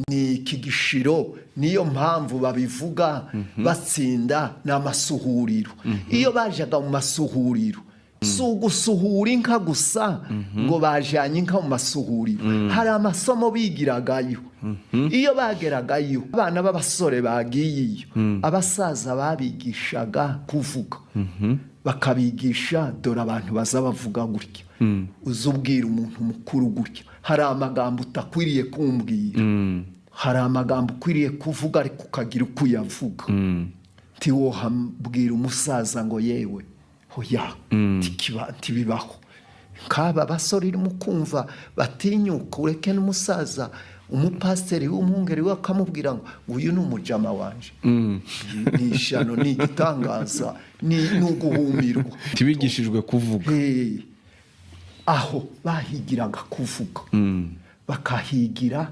Ni iki gishiro, niyo mpamvu babivuga batsinda. Ni amasuhuriro. Iyo bajaga mu masuhuriro, si ugusuhura inka gusa ngo bajanye inka mu masuhuriro, hari amasomo bigiragayo. Iyo bageragayo, abana b'abasore bagiye iyo, abasaza babigishaga kuvuga, bakabigisha: dore abantu baza bavuga gutya, uza ubwira umuntu mukuru gutya, hari amagambo utakwiriye kumbwira, hari amagambo ukwiriye kuvuga ariko ukagira uko uyavuga. Ntiwohabwira umusaza ngo yewe, hoya, ntibibaho. Nk'aba basore urimo kumva batinyuka, ureke n'umusaza, umupasiteri w'umwungeri we akamubwira ngo uyu ni umujama wanje, ni ishyano, ni igitangaza, ni uguhumirwa. Ntibigishijwe kuvuga. Hey, aho bahigiraga kuvuga, bakahigira.